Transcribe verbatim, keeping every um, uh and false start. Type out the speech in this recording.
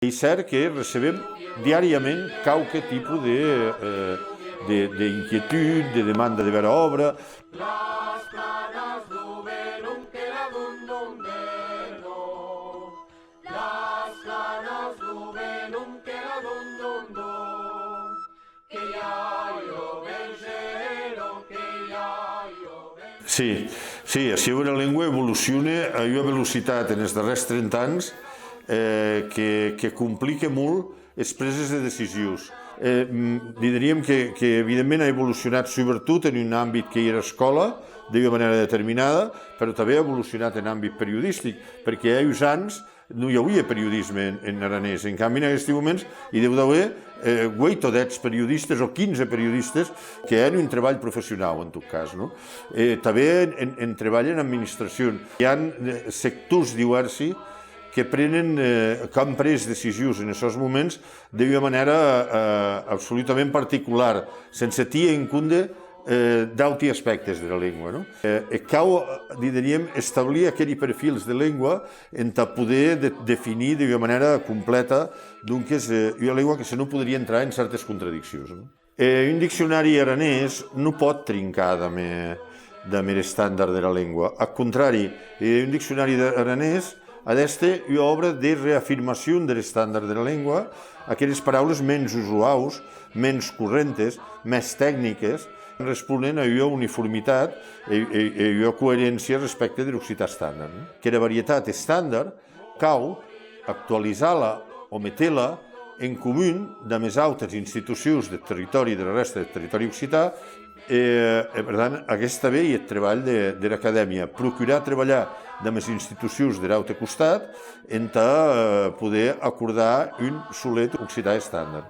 Ei cèrt que recebem diàriament quauque tipe de, eh, de, d'inquietud, de demanda de bèra òbra. Sí, sí, aciu era lengua evolucione a ua velocitat enes darrèrs trenta ans, eh, que, que complique molt es preses de decisions. Eh, mm, dideríem que, que, evidentment, a evolucionat subretot en un àmbit qu'ei era escòla, de ua manèra determinada, però tanben a evolucionat en àmbit periodistic, perque hè uns ans non i auie periodisme en, en aranés. En cambi, en aguesti moments, i deu d'auer, eh, ueit o dètz periodistes o quinze periodistes que hèn un trebalh professionau, en tot cas, non? E tanben en, en, en trebalh en administracion. I a, eh, sectors diuèrsi que prenen, eh, qu'an pres decisions en açòs moments de ua manèra, eh, absolutament particular, sense tier en compde, eh, d'auti aspèctes dera lengua, non? Eh, e cau, dideríem, establir aqueri perfils de lengua entà poder de-, definir de ua manèra complèta, donques, eh, ua lengua que se non podrie entrar en cèrtes contradiccions, non? E un diccionari aranés non pòt trincar damb, damb er estandard dera lengua. Ath contrari, eh, un diccionari de-, aranés a d'èster ua òbra de reafirmacion der estandard dera lengua, aqueres paraules mens usuaus, mens correntes, mès tecniques, responen a ua uniformitat e, e, e ua coeréncia respècte der occitan estandard, non? Qu'era varietat estandard cau actualizar-la o meter-la en comun damb es autes institucions deth territòri, dera rèsta deth territòri occitan, e, e, per tant, aguest tanben ei eth trebalh de, dera acadèmia, procurar trebalhar damb es institucions der aute costat entà, eh, poder acordar un solet occitan estandard.